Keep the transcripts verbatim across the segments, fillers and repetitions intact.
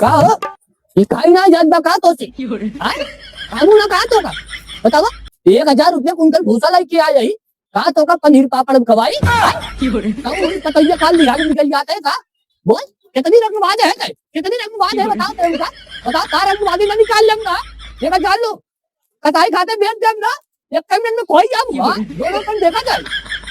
का हो? ई काई ना जात बा का तोसे? आय? कानू ना का तोका? बतावा, एक हजार रुपया कुंटल भूसा लइके आय ही, का तोका पनीर पापड़ खवाई? आय? का वो पतैया काल लिहाज निकल जात है का? बोल, कितनी रंगबाज है तै? कितनी रंगबाज है, बताओ तै उनका? बताओ, का रंगबाजी ना निकाल लेम ना? ये का जान लो, कसाई खाते बेच देम ना, एक मिनट में कोई जाम, हाँ? दोनों तन देखा जाए,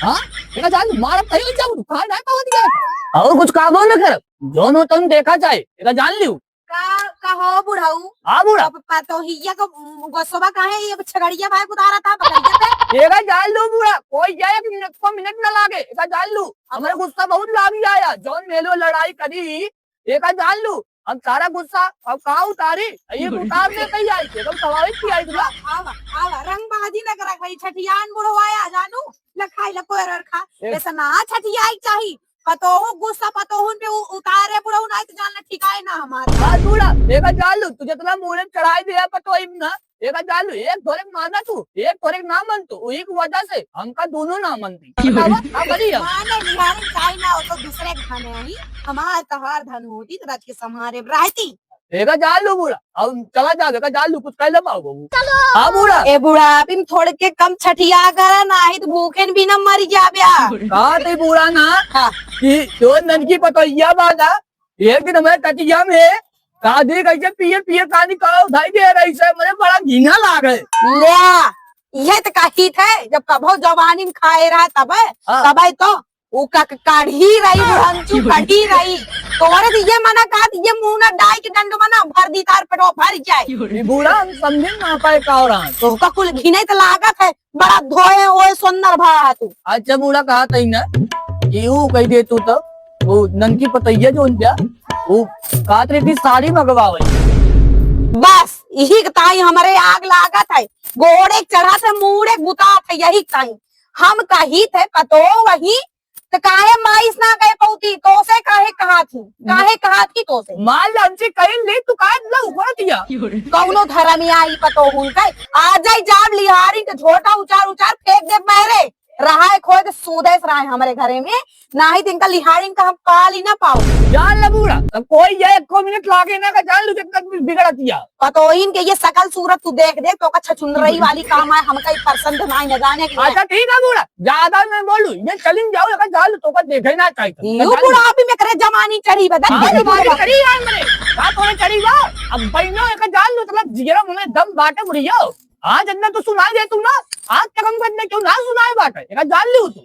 हाँ? ये का जान लो, मारब कहीं जाम, खा ना पावत गया। और कुछ काबो न कर, दोनों तन देखा जाए, ये का जान लियो। का, का हो बुढ़ऊ? हाँ बूढ़ा। अब पतोहिया का, उम, गोसवा काहे ये छगड़िया भाई उतारा था बकरिया पे? एका जान लू बूढ़ा, कोई जाए एक मिनट को मिनट ना लागे, एका जान लू। अब हमरे गुस्सा बहुत लागी आया, जौन मेलो लड़ाई करी, एका जान लू। हम सारा गुस्सा अब का उतारी, ये उतार दे कहीं आई, एकदम स्वाभाविक की आई ना। आवा, आवा, रंगबाजी न करा भाई, छठियान बुढ़वा आ जानू, न खाई ल कोयर खा, ए- ऐसा ना छठियाई चाही। पतोहू गुस्सा पतोहुन पे उ-, उतारे बुढ़ऊ, नाहीं तो जान ले ठिकाए ना हमार। हाँ, दूड़ा, एका जान लू, तू जितना मूड़े चढ़ाई दिया पतोही में ना, एका जान लू, एक थोड़े माना तू, एक थोड़े ना मन तू, वही की वजह से हमका दोनों ना मनती। बतावा, का करी हम? माने निहारन चाही ना, वो तो दूसरे के धन है ही, हमार तहार धन होती तो राज के संहारे रहती। एका जान लू बूढ़ा, अब चला जाओ, एका जान लू, कुछ कह ले पाओ बहू। हाँ बूढ़ा। ए बूढ़ा, अभी थोड़े के कम छठिया करा, नाहीं तो भूखे भी न मर जाब्या। का ते बूढ़ा ना, हाँ। कि जो ननकी पतोहिया बादा, एक दिन हमारे टटिया में कादी कैसे पिए पिए कानी का उठाई दे रही से, मुझे बड़ा घिना लागे। ल्या, ये तो कही थे, जब कभो जवानी में खाए रहा तब, हाँ। तब तो उ क-, क-, कढ़ी रही, बुढ़ंचू कढ़ी रही। तोहरे तो ये मना कहा, ये मुंह ना डाई के डंड मना भर दी, तार पेटवा भर जाए। ई बूढ़ा हम समझे ना पाए का हो रहा है। तो का कुल घिने तो लागत है, बड़ा धोए ओए सुंदर भा है तू। अच्छा बूढ़ा कहा तई ना, कि ऊ कह दे तू तो, वो ननकी पतैया जो उन जा, वो कहत रही थी साड़ी मंगवावे। बस, यही के ताई हमरे आग लागत है, गोड़े चढ़ा से मूड़े गुतात है, यही के ताई। हम कही थे पतो वही तो काहे माइस ना कहे पौती, तोसे काहे कहा थी, काहे कहा थी तोसे? मान लो हमसे कहीं ले, तू काहे इतना उखड़ दिया? कौनो धर्म या आई पतो हुन के, आ जाई जाब लिहारी के झोटा उचार उचार फेंक दे मेरे। रहा है खोए तो सूदेस रहा है हमारे घरे में, नाहीं तो इनका लिहारी का हम पाल ही ना पाओ। जान ले बूढ़ा, तब कोई ये एको मिनट लागे ना का जान लू कितना बिगड़ दिया। पतोहिन के ये सकल सूरत तू देख दे, तो का छछुंदरई वाली काम आए, हमका ई पसंद नाहीं न जाने के। अच्छा, ठीक है बूढ़ा, ज्यादा मैं बोलू, ये चलिन जाओ, एका जान लू, तोका देखे ना चाहिए। यू बुढ़ापी में करे जवानी चढ़ी बा, देख हाँ, ले जवानी बुढ़ापी। चढ़ी है मने, का तोरे चढ़ी बा? अब बहिनो एका जान लू, मतलब जिगरा में दम बाटे बुढ़ियो। हाँ, जन्ना तू सुनाई दे तू ना, आज तक हम करने क्यों ना सुनाए बाटे, एका जान लू तू।